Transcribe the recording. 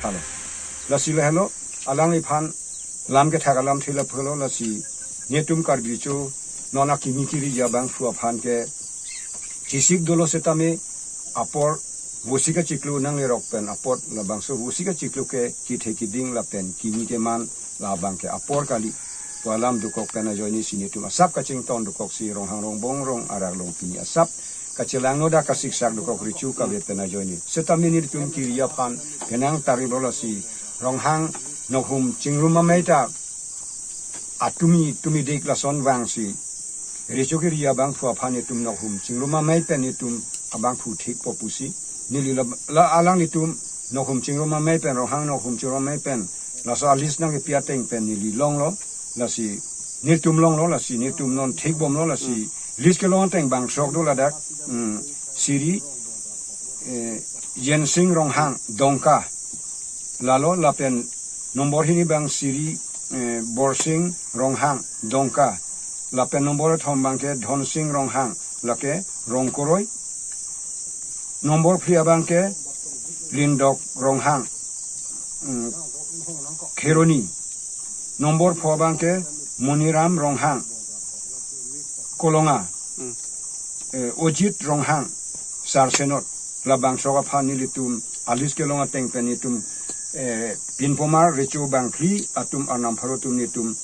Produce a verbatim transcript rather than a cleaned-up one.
Halo. Lasi lahelo, alangliphan lam kethak alamthe lapulo, lasi netum Karbi Recho non akimi kiri abangphu aphan ke kisik dolo setame apor vosi kachiklo nanglerok pen apot labangso vosi kachiklo ke kithe kiding lapen kimi keman labang ke apor kali pu alam dokok pen ajoine si netum asap kachington dokoksi Ronghang Rongbong rong arak along pini asap kachelangno dak kasiksak dokok Recho kave pen ajoine. Setame netum kiri aphan kenang tarilo, lasi Ronghang nokhum chingrum amei ta atumi tumi dik lason vangsi Recho kiri abangphu aphan netum nokhum chingrum amei pen netum abangphu thikpo pusi neli la, la alanglitum nokhum chingrum amei pen, Ronghang nokhum chingrum amei pen laso a-list nangkepi ateng pen neli longlo, lasi netum longlo, lasi netum non thikbomlo, lasi list kelong ateng bang sok do ladak, mm, Siri, eh, Jensing Ronghang Dongka, lalo lapen nombor hini abang Siri, eh, Borsing Ronghang Dongka, lapen nombor kethom abang ke Dhonsing Ronghang, lake Rongkoroi. Nombor phli abang ke Lindok Ronghang, mm, Kheroni. Nombor pho abang ke Moniram Ronghang, Kolonga. Mm. Eh, Ojit Ronghang, Sarsenot. Labangso aphan nelitum a-list kelong ateng pen netum, eh, pinpomar Recho bangphli atum arnam pharo atum netum